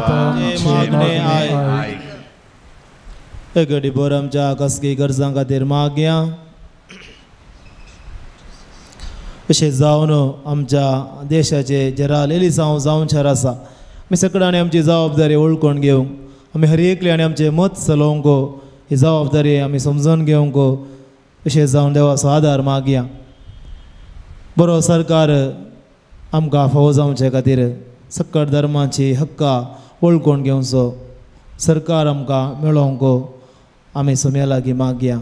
एक घडी आमच्या खासगी गरजां खातीर मागया. अशें जावन आमच्या देशाचे जेराल एलिसांव जावंचेर आसा. आमी सगळ्यांनी आमची जबाबदारी वळखून घेवंक, आमी हर एकल्यान आमचें मत चलोवंक ही जबाबदारी आमी समजून घेवंक अशें जावन देवाचो आदार मागया. बरो सरकार आमकां फावो जावचे खातीर सकट धर्माची हक्का वळखून घेवचो सरकार आमकां मेळोवंक आमी सोम्या लागीं मागया.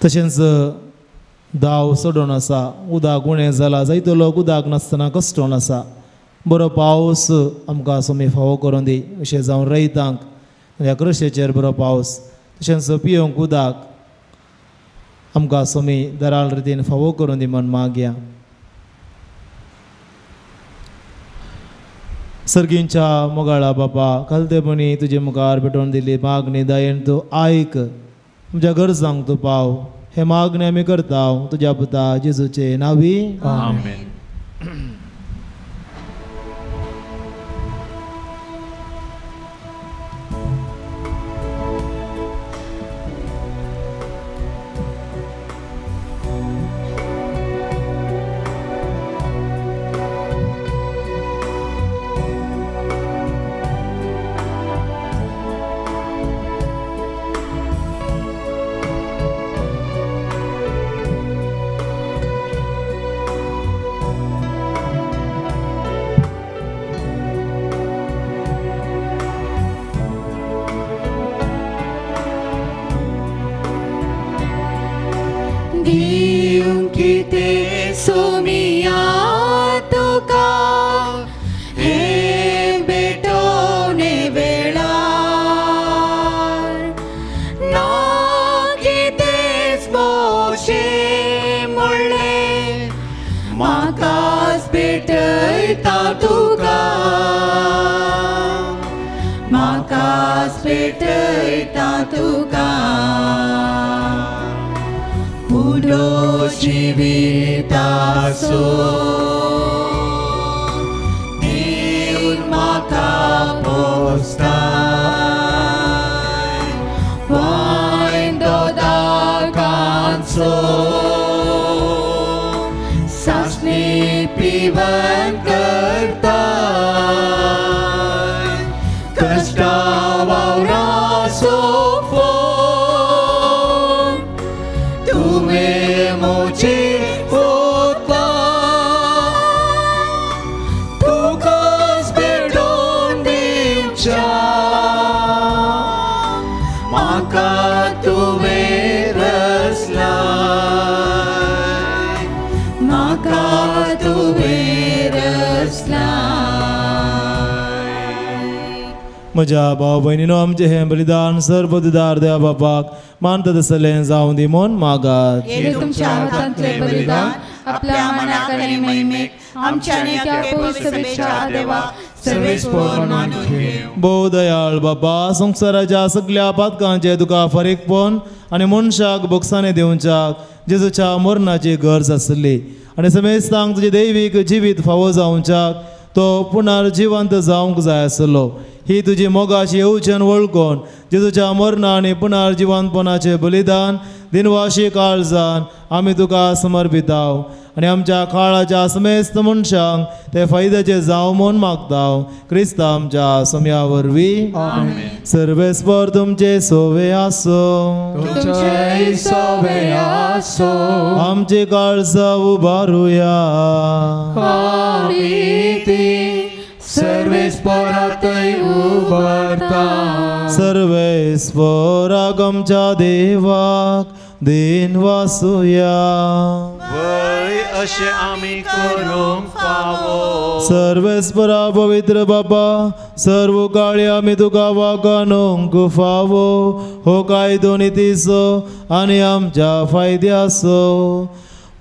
तशेंच दाव चडोवन आसा, उदक उणें जालां, जायतो लोक उदक नासतना कश्टोन आसा. बरो पावस आमकां सोमी फावो करून दी अशें जावन रयतांक ह्या कृशेचेर बरो पावस, तशेंच पिवंक उदक आमकां सोमी दराल रितीन फावो करून दी म्हूण मागया. सर्गींच्या मोगाळा बापा, खालतेपणी तुजे मुखार भेटोवन दिली मागणी दयेन तूं आयक, आमच्या गरजांक तूं पाव. हे मागणी आमी करता तुज्या पुता जेजूचे नांवी. आमेन. सो सासणी पिवन करता कष्टा वावराचो फोन तुवें म्हजे ओतला तुकाच भेटोवन दिवच्या म्हाका तुवें रचलाय म्हाका तुवें रचलाय. म्हज्या भाव भयणीनो आमचें हें बलिदान सर्वदिदार देवा बापाक मानता तसलें जावं दी म्हूण मागात. तुमच्या हातांतलें बलिदान आपल्या मनाक आनी महिमेक आमच्या आनी त्या पवित्र सभेच्या देवाक सर्वेस्पर मानून घेवं. भोव दयाळ बाबा, संवसाराच्या सगल्या पातकांचें तुका फारीकपण आनी मनशाक बोगसाणें दिवच्याक जेजूच्या मरणाची गरज आसली आनी समेस्तांक तुजें दैवीक जिवीत फावो जावच्याक तो पुनर्जिवंत जावंक जाय आसलो. ही तुजी मोगाची येवजण वळखून जेजूच्या मरणा आनी पुनर्जिवंतपणाचें बलिदान दिनवाशी काळजान आमी तुका समर्पिताव आनी आमच्या काळाच्या समेस्त मनशांक ते फायद्याचे जावं म्हूण मागताव. क्रिस्ता आमच्या सोम्या वरवीं. सर्वेस्पर तुमचे सोवे आसूं. तुमचेय सोवे आसूं. आमची काळजां उबारुया. आमी ती सर्वेस्परातय उबारता. सर्वेस्पराक आमच्या देवाक दिन वासुया. वय अशें आमी करूंक फावो. सर्वेस्परा पवित्र बाबा, सर्व काळी आमी तुका वागणूंक फावो. हो कायदो नितीचो आनी आमच्या फायद्याचो.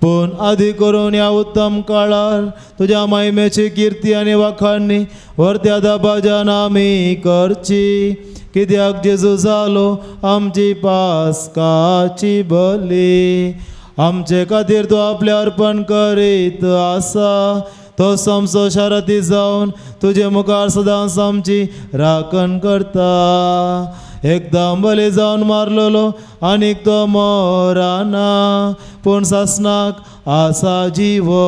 पूण आदी करून ह्या उत्तम काळार तुज्या महिमेची किर्ती आनी वाखाणणी व्हरत्या दबाज्यान आमी करची. कित्याक जेजू जालो आमची पास्काची बली. आमचे खातीर तो आपलें अर्पण करीत आसा. तो सोमसो शारती जावन तुजे मुखार सदांच आमची राखण करता. एकदम बली जावन मारलेलो आनीक तो मराना, पूण सासणाक आसा जिवो.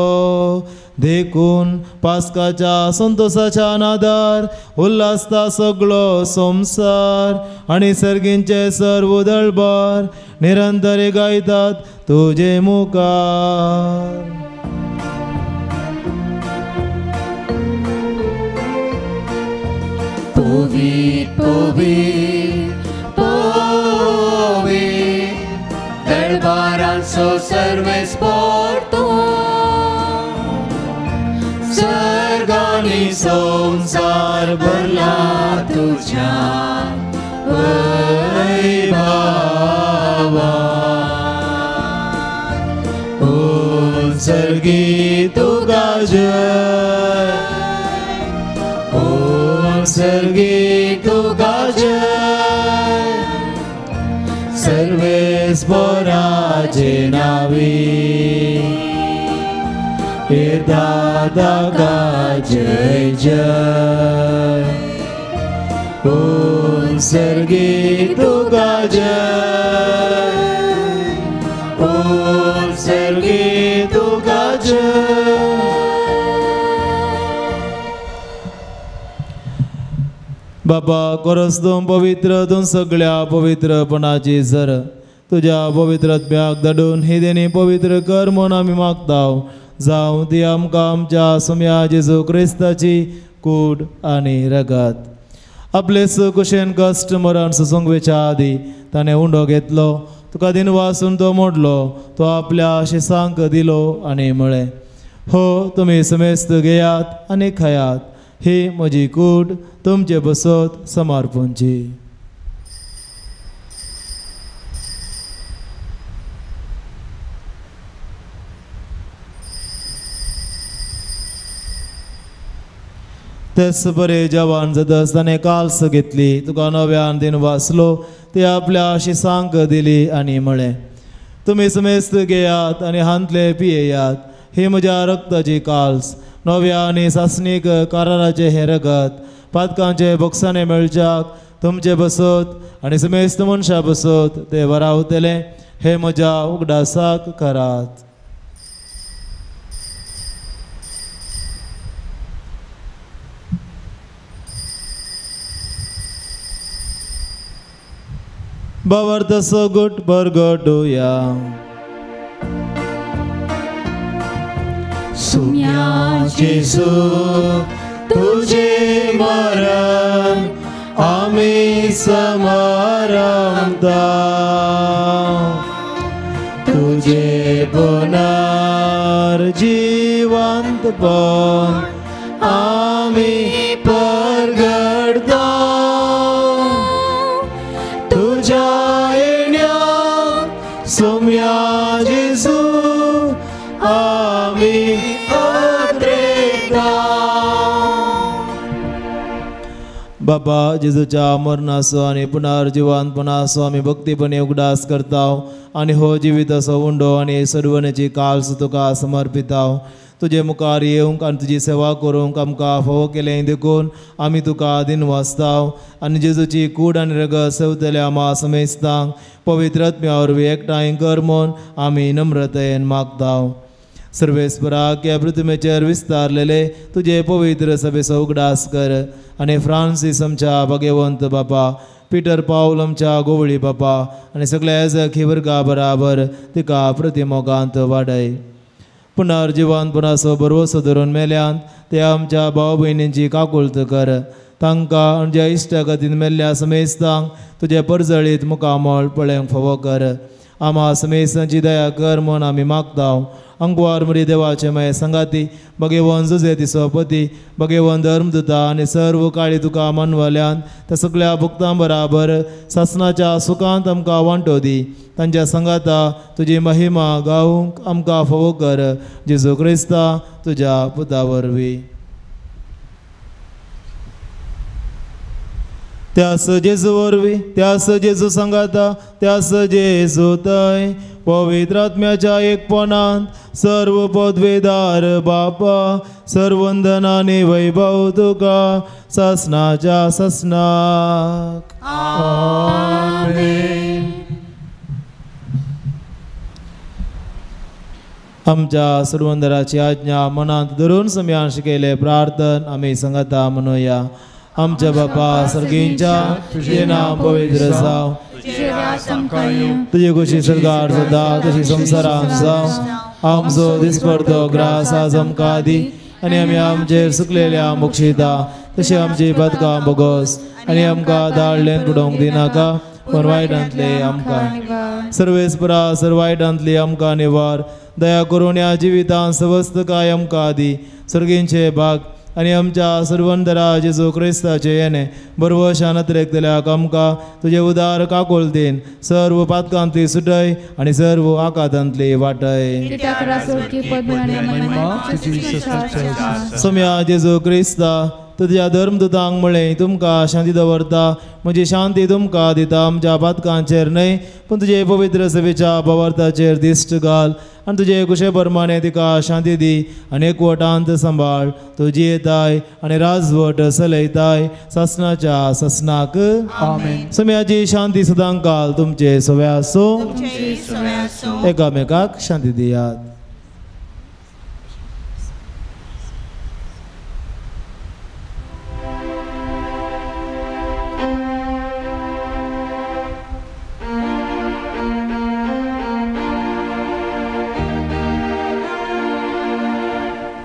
देखून पास्काच्या संतोसाच्या नादार उल्हासता सगळो संवसार आनी सर्गींचे सर्व दळबार निरंतर गायतात तुजे मुखार. पवित्र पवित्र पवित्र दरबारांचो सर्वेस्पर तूं सर्गांनी संवसार भरला तुज्या वैभवान. ओ सर्गी तुका जय, ओ सर्गी तुका जय, सर्वेस्पराचे नावी येता ताका जय जय. ओ सर्गी तुका जय, ओ सर्गी तुका जय. बाबा कोरस तूं पवित्र, तूं सगळ्या पवित्रपणाची झर तुज्या पवित्र आत्म्याक धाडून ही देणी पवित्र कर म्हूण आमी मागताव. जावं ती आमकां आमच्या सोम्या जेजू क्रिस्ताची कूड आनी रगत. आपले सुकुशेन कश्ट मरण सुसंगवेच्या आदी ताणें उंडो घेतलो, तुका दिनवासून तो मोडलो, तो आपल्या शिसांक दिलो आनी म्हळें, हो तुमी समेस्त घेयात आनी खायात, ही म्हजी कूड तुमचे बसत समर्पणची. तेच बरे जवान जातच ताणें काल्स घेतली, तुका नव्यान दिन वाचलो, ती आपल्या शिसांक दिली आनी म्हळें, तुमी समेस्त घेयात आनी हांतले पियेयात, ही म्हज्या रक्ताची काल्स, नव्या आनी सासणीक कराराचें हें रगत, पातकांचे बोगसाणे मेळच्याक तुमचे बसत आनी समेस्त मनशां बसत ते वरावतले. हे म्हज्या उगडासाक करात. भावार्थाचो गुट बरगडुया. सुम्या जेजू तुझे मरण आमी समारंभता, तुझे पुनर्जीवंतपण आमी परगडता, तुझ्या येण्या सुम्या जेजू आमी अद्रेता. बाबा जेजूच्या मरणाचो आनी पुनर्जिवंतपणाचो आमी भक्तीपणे उगडास करता आनी हो जिविताचो उंडो आनी सर्वनेची काल्स तुका समर्पिताव. तुजे मुखार येवंक आनी तुजी सेवा करूंक आमकां फावो केलें देखून आमी तुका दिनवासताव आनी जेजूची कूड आनी रगत सेवतल्या आमा समेस्तांक पवित्र आत्म्या वरवीं एकठांय कर म्हूण आमी नम्रतायेन मागताव. सर्वेस्पराक ह्या पृथ्वीचेर विस्तारलेले तुजे पवित्र सभेचो उगडास कर आनी फ्रांसीस आमच्या भाग्यवंत बापा, पिटर पावल आमच्या गोवळी बापा आनी सगळ्या जखी वर्गा बराबर तिका प्रतिमोगांत वाडय. पुनर्जिवंतपणाचो भरवसो धरून मेल्यांत ते आमच्या भाव भयणींची काकुळत कर. तांकां आनी ज्या इश्टागतीन मेल्ल्या समेस्तांक तुजे परजळीत मुखामळ पळोवंक फावो कर. आमा समेस्तांची दया कर म्हूण आमी मागता. अंगवार मरी देवाचे माये संगाती भगेवन जुजे तिसोपती भगेवन धर्मदुता आनी सर्व काळी तुका मानवल्यान त्या सगळ्या भक्तां बराबर सासनाच्या सुखांत आमकां वांटो दी. तांच्या संगाता तुजी महिमा गावंक आमकां फावो कर. जेजू क्रिस्ता तुज्या पुता वरवीं. त्यास जेजू वरवीं, त्यास जेजू संगाता, त्यास जेजू थंय पवित्र आत्म्याच्या एकपणांत सर्व पदवेदार बापा सर्वंदन आनी वैभव तुका सासनाच्या सासनाक. आमेन. आमच्या सर्वंदराची आज्ञा मनांत धरून समयान शिकयले प्रार्थन आमी संगता म्हणुया. आमच्या बापा सर्गींच्या तुझे नाव पवित्र जावं, तुजे कुशी सरकार जाता तशी संवसारांत जावं. आमचो दिसपडतो ग्रास आज आमकां दी आनी आमी आमचेर सुकलेल्या मोक्षिता तशी आमची पदकां बोगस आनी आमकां दाळलेन बुडोवंक दिनाका पूण वायटांतले आमकां. सर्वेस्परा सर्व वायटांतली आमकां निवार. दया करून ह्या जिवितांत सवस्तकाय आमकां दी. सर्गींचे भाग आनी आमच्या सर्वंदरा जेजू क्रिस्ताचे येणे बरवशान अतिरेकतल्याक आमकां तुजे उदार काकुळतेन सर्व पातकांतली सुटय आनी सर्व आकातांतली वाटय. सोम्या जेजू क्रिस्ता तुज्या धर्मदुतांक म्हळें तुमकां शांती दवरता, म्हजी शांती तुमकां दिता. आमच्या पातकांचेर न्हय पूण तुजे पवित्र सभेच्या भावार्थाचेर दिश्ट घाल आनी तुजे कुशे प्रमाणे तिका शांती दी आनी एकवटांत सांबाळ. तूं जियेताय आनी राजवट चलयताय सासनाच्या सासनाक. आमेन. सम्याची शांती सदांकाल तुमचे सव्या आसूं. एकामेकाक शांती दियात.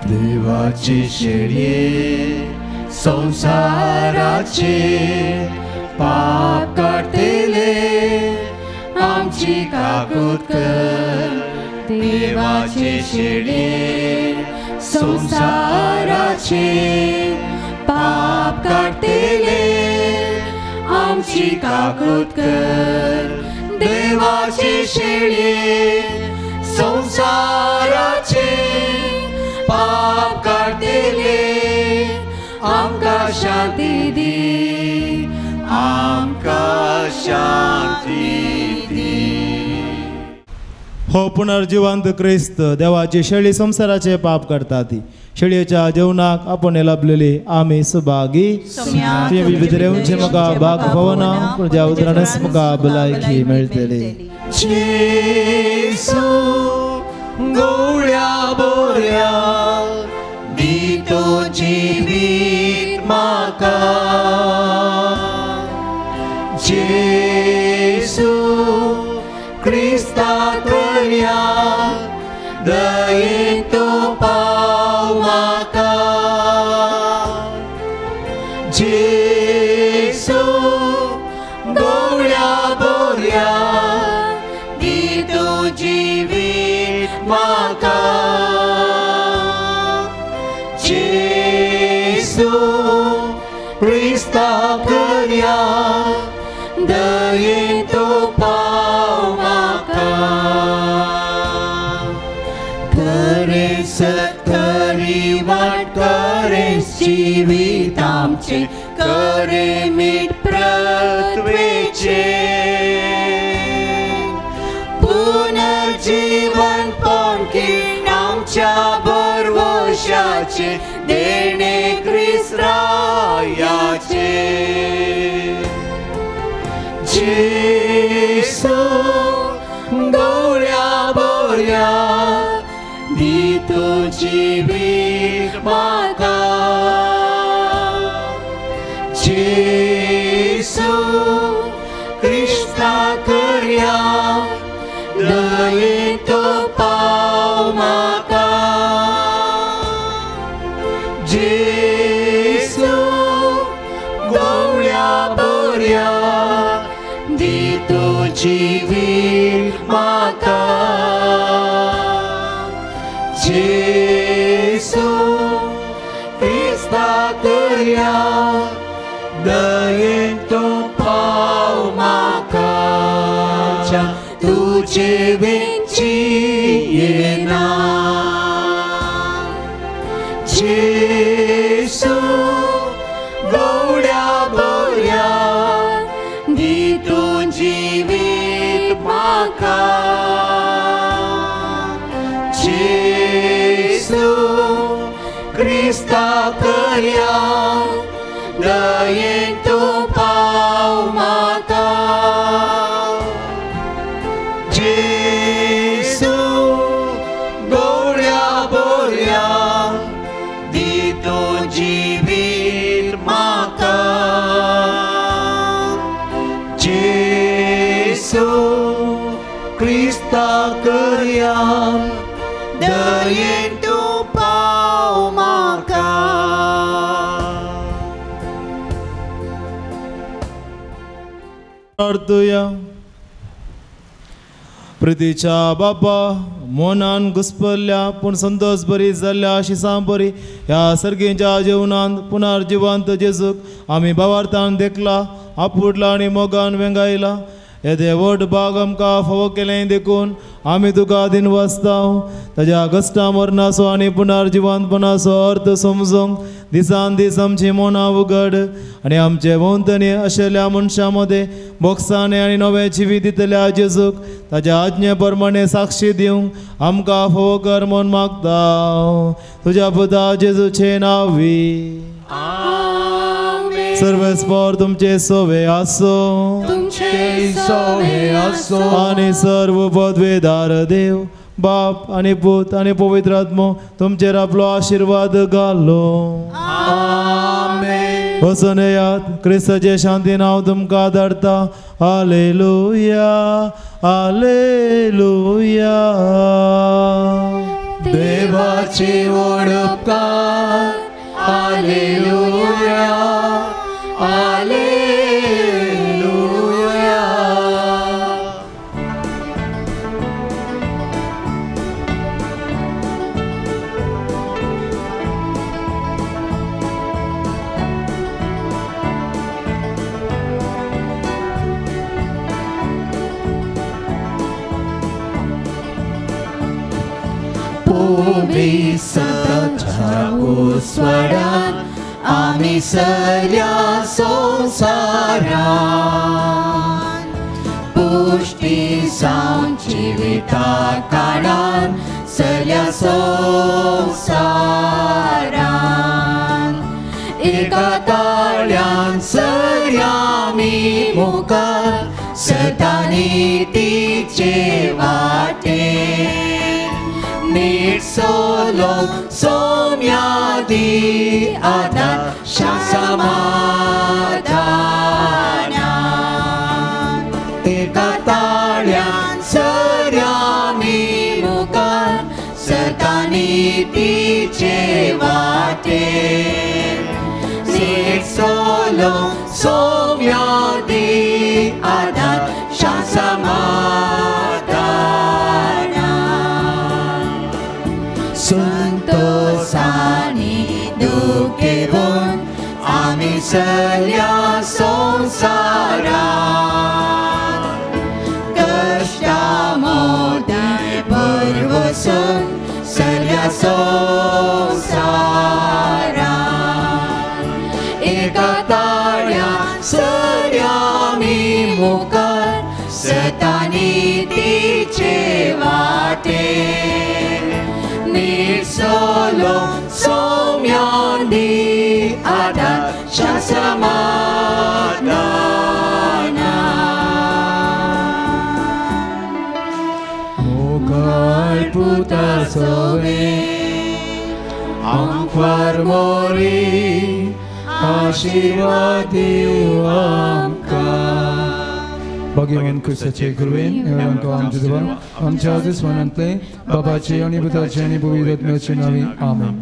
देवाचे शेळये संवसाराचे पाप काडटले आमची काकूत कर. देवाचे शेळये संवसाराचे पाप काडटले आमची काकूत कर. देवाचे शेळये संवसाराचे पाप काडटले आमकां शांती दी, आमकां शांती दी. हो पुनर्जिवंत क्रिस्त देवाची शेळी संवसाराचे पाप करता ती शेळयेच्या जेवणाक आपण लाभलेली आमी सुभागी. तुवें भितर येवचें म्हाका भाग फावना पूण ज्या उतरानच म्हाका भलायकी मेळटली. जेसू गोळ्या बोऱ्या दी तूं जिवीत म्हाका जेसू क्रिस्ता करया दयेन तूं पाव म्हाका जेसू गोळ्या बोऱ्या दी तूं जिवीत म्हाका जेसू क्रिस्ता करया दयेन तूं पाव म्हाका खरें सत खरी वाट खरें जिवीत आमचें खरें मीठ पृथ्वेचें पुनर्जीवन किरण आमच्या भरवशाचें देणें क्रिस्ताचें जेसू गोळ्या बोऱ्या दी तूं जिवीत म्हाका जेसू क्रिस्ता करया दयेन तूं पाव म्हाका जेसू गोळ्या बोऱ्या दी तूं जिवीत म्हाका जेसू क्रिस्ता करया दयेन तूं पाव म्हाका तुजे विंची येना जेसू गोळ्या बोऱ्या दी तूं जिवीत म्हाका जेसू क्रिस्ता करया दयेन तूं पाव म्हाका जेसू गोळ्या बोऱ्या दी तूं जिवीत म्हाका जेसू क्रिस्ता करया दयेन तूं पाव म्हाका. प्रार्थुया. प्रितीच्या बापा मोनान घुसपल्ल्या पूण संतोष बरी जाल्ल्या शिसां बरी ह्या सर्गींच्या जेवणांत पुनर्जिवंत जेजूक आमी भावार्थान देखला आपुडला आनी मोगान वेंगायला. येदे व्हड भाग आमकां फावो केलें देखून आमी तुका दिनवासता. ताज्या गस्टा मरणाचो आनी पुनर्जिवंतपणाचो अर्थ समजूंक दिसान दीस आमची मनां उगड आनी आमचे भोंवतणी आशिल्ल्या मनशां मदें बोगसाणे आनी नवें जिवीत दितल्या जेजूक ताज्या आज्ञे प्रमाणे साक्षी दिवंक आमकां फावो कर म्हूण मागता. तुज्या पुता जेजूचे नांवी. सर्वेस्पर तुमचे सोवे आसो आनी सर्व पदवेदार देव बाप आनी पूत आनी पवित्र आत्मो तुमचेर आपलो आशिर्वाद घालो. वचून येयात. क्रिस्ताचे शांतीन हांव तुमकां धाडटा. Hallelujah hallelujah. देवाची ओळख. Hallelujah hallelujah. सताच्या उस्वाडान आमी सगळ्या संवसारान पुश्टी जावन जिविता काळान सगळ्या संवसारान एका ताळ्यान सगळ्या आमी मुखार सदांनी तिची नीतीचे वाटे नीट सोलो सोम्यादी आधार समाधाना एका ताळ्यान सऱ्यामी मुखार सता नीतीचे वाटे नीट सोलो सोम्यादी आधार समाधाना संतोषानी दुखेवन आमी सल्या संसारात कश्टा मोदी भरवसून सल्या संसारात एका ताळ्यान सऱ्यामी मुखार सता नीतीचे वाटे नीट सोलो सौम्यांदी आधार समाधाना मुखार पुता सोवे आमकार मोरी आशीर्वाद दिव आमकां. भाग्यवान क्रिस्ताचे कृपेन आमकां आमच्या देवान आमच्या दुस्मानांतले बाबाचे आनी पुताचे आनी पवित्र आत्म्याचे नांवी आमेन.